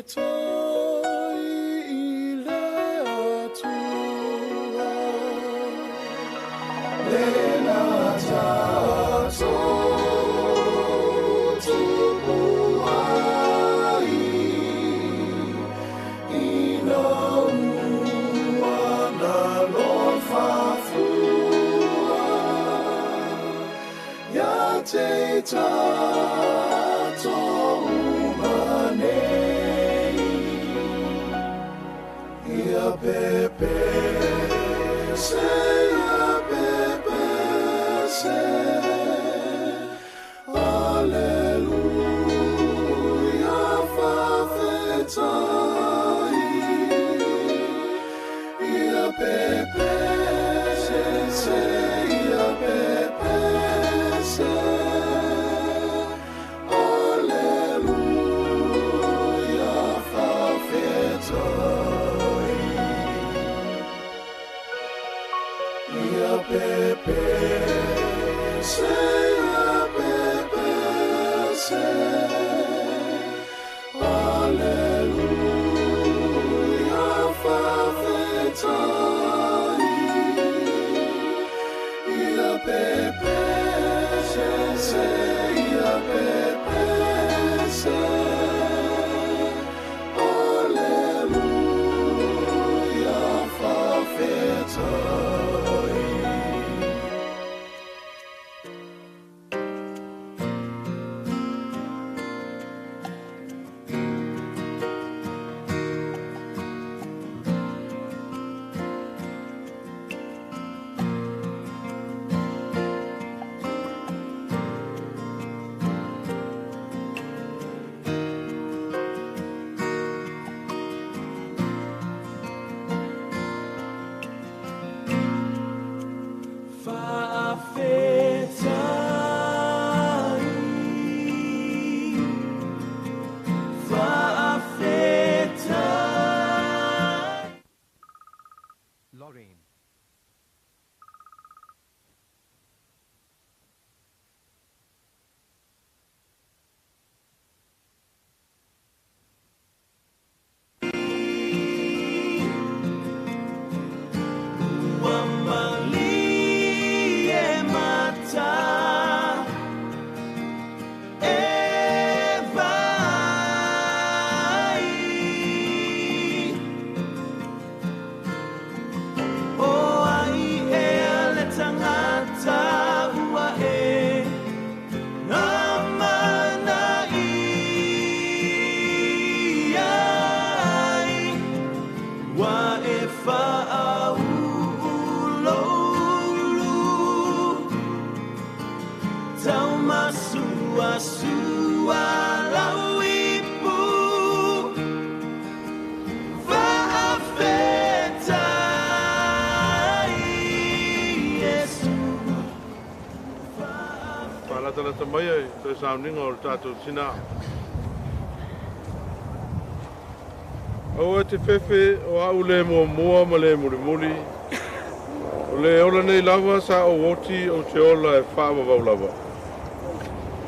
Faafetai i le Atua, lena tatou tupu ai, ina ua nalofa fua ia te tatou uma nei. Ia pepese, ia pepese, Aleluia, faafetai. Ia pepese, ia pepese, Aleluia, faafetai. Ia pepese, ia pepese, Aleluia, faafetai. Ia pepese, ia pepese, Aleluia, faafetai. Faafetai, faafetai. Lorraine. Ua malie mata e vaai. O ai ea le tagata ua e amanaia ai, ua e faauu lou ulu taumasuasua lau ipu. Faafetai, Iesu. Faalatalata mai ai toe sauniga o le tatou tinā. Aua e te fefe o a'u le muamua ma le mulimuli. O le ola nei lava sa ou oti ou te ola e faavavau lava.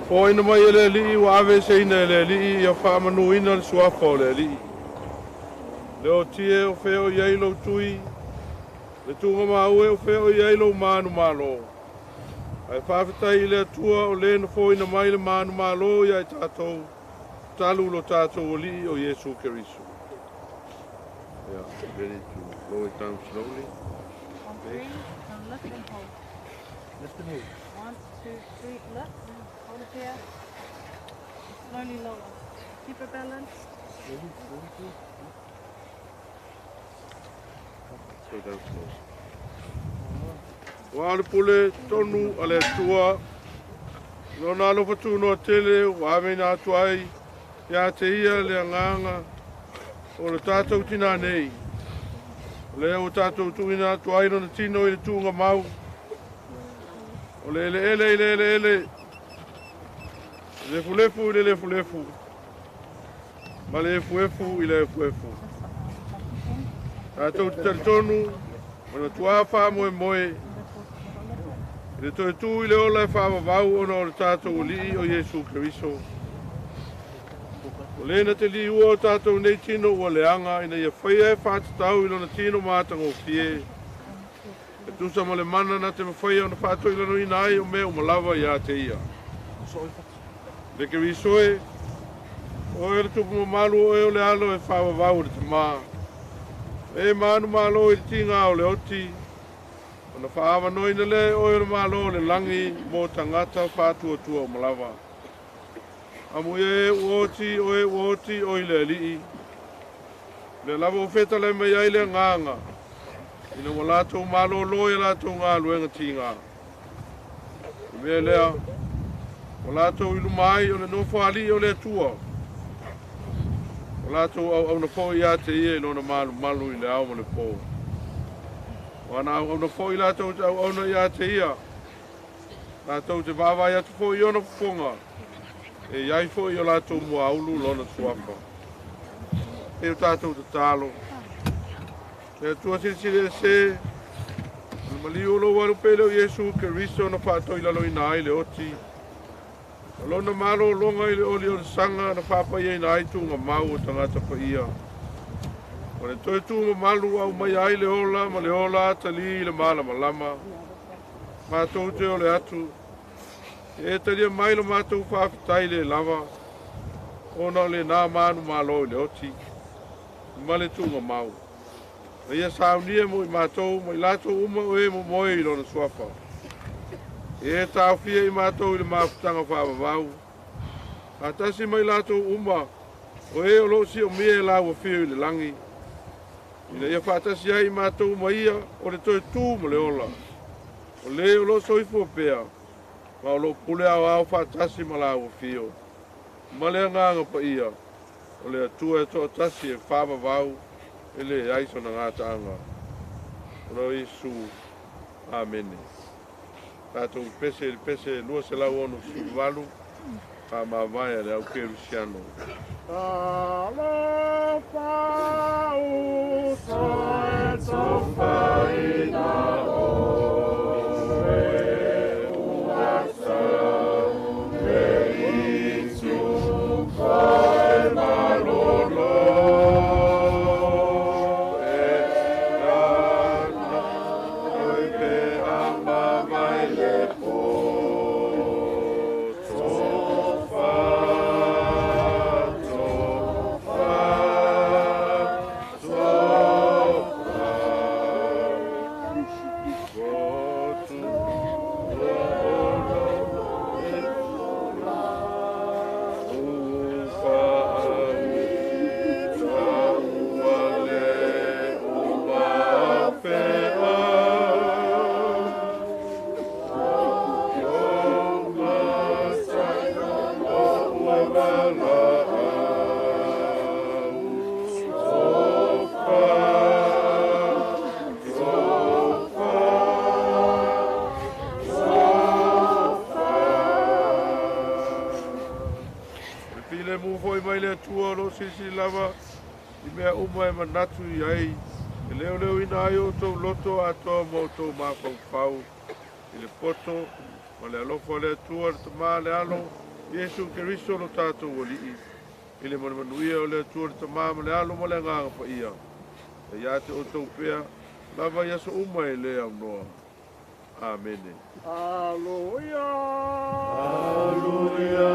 Foaina mai e le Alii ua aveeseina e le Alii ia faamanuina le suafa o le Alii. Le otie o fea o i ai lou tui, le tugamau e o fea o i ai lou manumalo. Ae faafetai i le Atua o le na foina mai le manumalo ia i tatou, talu lo tatou Alii o Iesu Keriso. Yeah, ready to lower it down slowly. On three, and lift and hold. Lift and hold. One, two, three, lift. Hold it here. Slowly lower. Keep it balanced. Slowly, slowly, please. Slow down slow. Ua le pule tonu a le Atua. Lona alofa tunoa tele ua aveina atu ai ia te ia le agaga o le tatou tinā nei. O lea ua tatou tuuina atu ai lona tino i le tuugamau. O le eleele i le eleele. Lefulefu i le lefulefu. Ma le efuefu i le efuefu. Tatou te talitonu, ma le matuā faamoemoe i le toe tu i le ola e faavavau ona o le tatou Alii o Iesu Keriso. O le na te liua o tātou nei tino ua leaga ina ia faia e faatatau i lona tino matagofie. E tusa ma le mana na te mafaia ona faatoilaloina ai o mea uma lava ia te ia. Le Keriso e, o oe le tupu mamalu o oe o le alo e faavavau e le Tamā. E manu malo i le tiga o le oti, ona faaavanoina lea e oe o le malo o le lagi mo tagata faatuatua uma lava. Amuia e ua oti, o e ua oti o i le alii. Le lava o fetalai mai ai le agaga, ina ua latou malōlō i a latou galuega tigā. O le mea lea, ua latou i luma ai o le nofoalii o le Atua. O latou auauna foi ia te ia i lona malumalu i le ao ma le pō. O ana auauna foi latou te auauna ia te ia. Latou te vaavaai atu foi i ona fofoga. E iai foi i o latou muaulu lona suafa. E o tātou tatalo. Le Atua silisili ese, o le maliu o lou alu pele o Iesu Keriso na faatoilaloina ai le oti. O lona malōloga i le oli o le saga na faapaiaina ai tuugamau o tagata paia. O le toe tumamalu aumaia ai le ola ma le ola atalī i le malamalama. Matou te ole atu, e talia mai lo matou faafetai le lava, ona o lenā manumalo i le oti, ma le tuugamau. Na ia saunia mo i matou ma i latou uma o e momoe i lona suafa. E taofia i matou i le mafutaga faavavau. Faatasi ma i latou uma o e o loo siomia e lau afio i le lagi. Ina ia faatasi ai i matou ma ia o le toe tū ma le ola. O le o loo soifua pea, ma o loo pule aoao faatasi ma lau afio. Ma le agaga paia, o le Atua e toatasi e faavavau e leai sona gataaga. O lo Iesu. Amene. Tatou pese i le pese 268 faamavae a le au kerisiano. Talofa uso e tofaina oe ua sau le itu koe malolo e nana oi pe ama mai le po tofa tofa tofa Votu ufa ua le uma fea o masai o ua valaau tofa tofa tofa. O le filemu foi mai le Atua o loo silisili lava i mea uma e manatu i ai. E leoleoina ai o outou loto atoa ma outou mafaufau i le poto ma le alofa o le Atua le Tamā le Alo Iesu Keriso lo tatou Alii. I le manumanuia o le Atua le Tamā ma le Alo ma le Agaga Paia. E ia te outou pea lava i aso uma e le aunoa. Amene. Alleluia. Alleluia.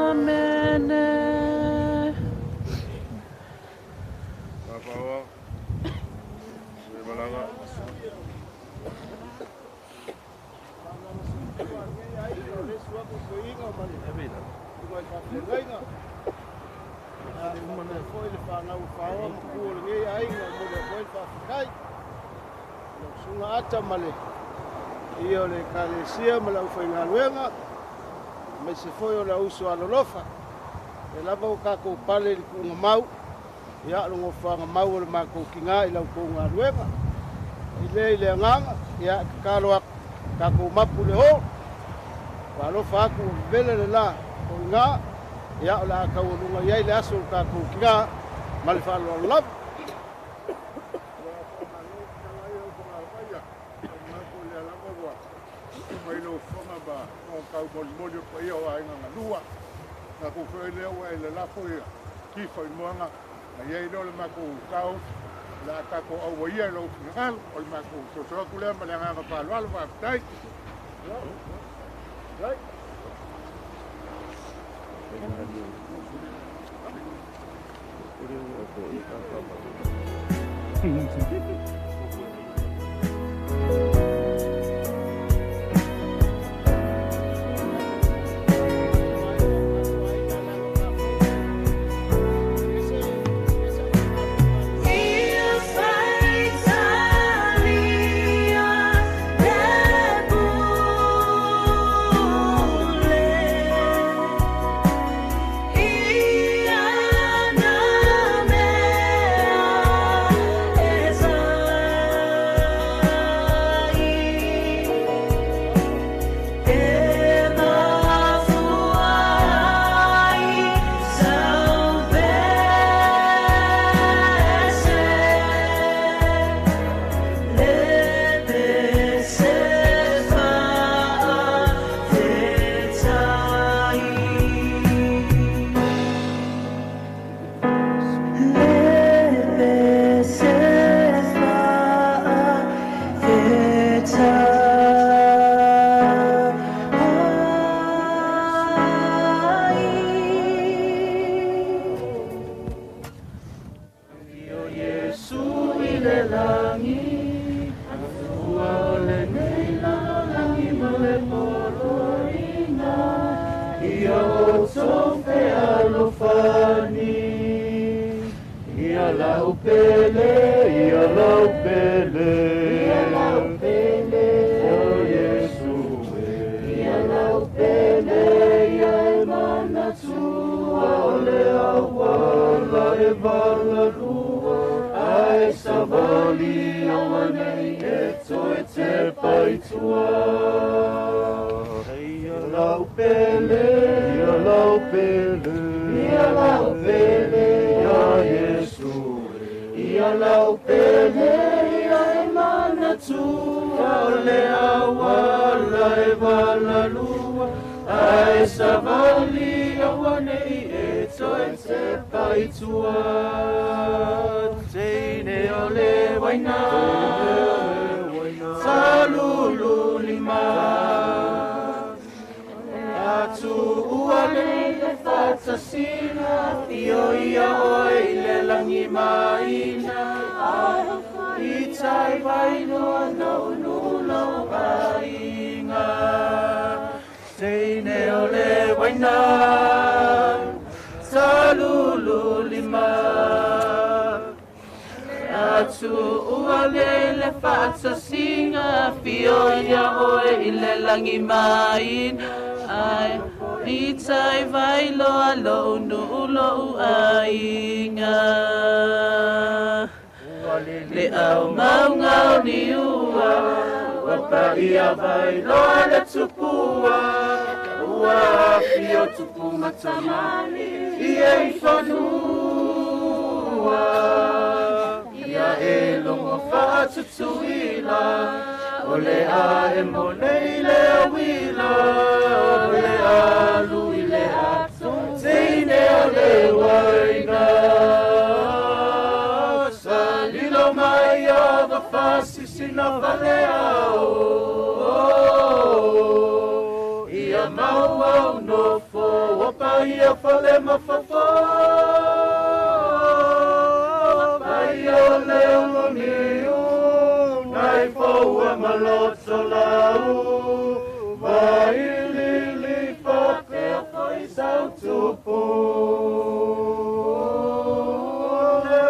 Amene. Fapaoa. Le malaga. Foi le whanau whaoa ma kua le ngei aiga mo le foi whawhikai. Lau susuga Ata ma le paia o le Ekalesia ma le aufaigaluega, aemaise foi o le auuso alolofa. O lea lava ua tatou pale i le tuugamau, ia o le nofoaga mau o le matou tina i la outou galuega. I lea i le agaga, ia e tatalo atu, tatou mapu i le o, ua alofa atu ua vevela le la o i ina, ia o le a taualuga i ai le aso o le tatou tina ma le faaaloalo lava. Ua faamalo fetalai au fogavai. Manatu o lea lava ua mai lau fofoga ma taumolimoli o paia o aiga galua. Tatou foi lea ua e lalafo ia tifa i moana, na i ai lea o le matou taofi, o le a tatou auaia i lou finagalo. O le matou soso atu lea ma le agaga faaaloalo, faafetai.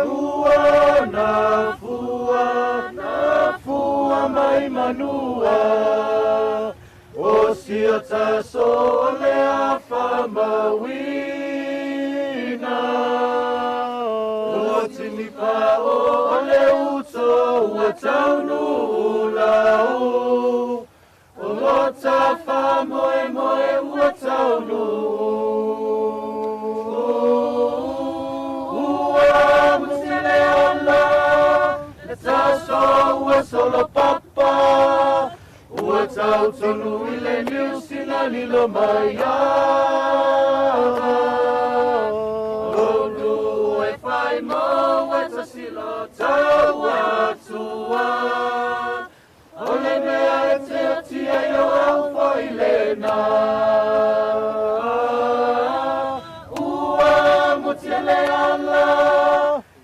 Ua na fua, na fua. tua O sia taso o le afa mawina O tini pa o le uto ua taunu lau O lota fa moe moe ua taunu Ua mutile ala le taso ua solo papa Ua tau tonu i le niusina lilo mai ava Lonu e whai mo e tasilo tau atua O le mea e te atia i o au fo i lena Ua mutele ala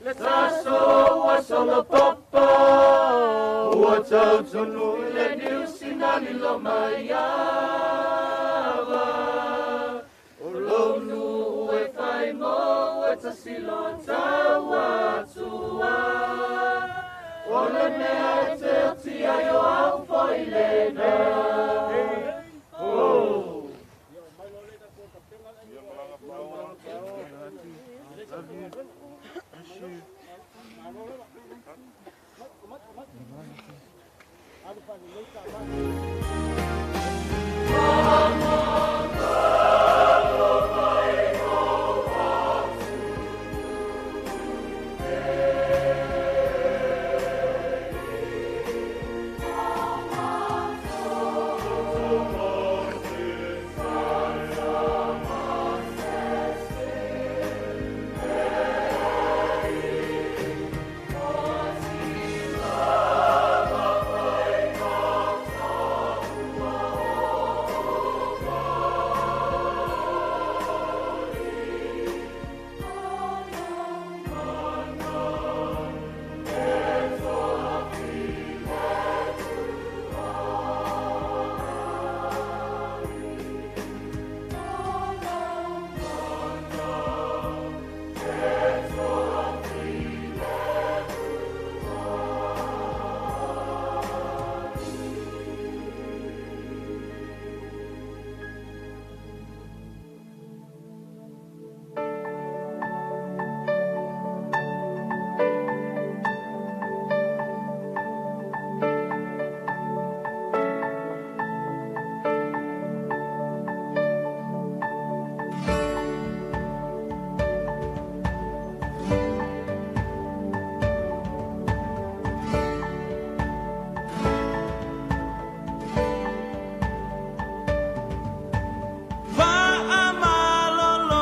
le taso ua solo papa Ua tau tonu i le niusina lilo mai ava O lonu e whai mo e tasilo tau atua O le mea e te atia i o au fo i lena Oh.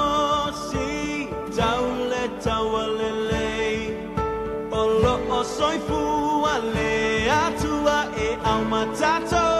Fa'amalolosi taule taualelei O loo soifua le atua e au matatou.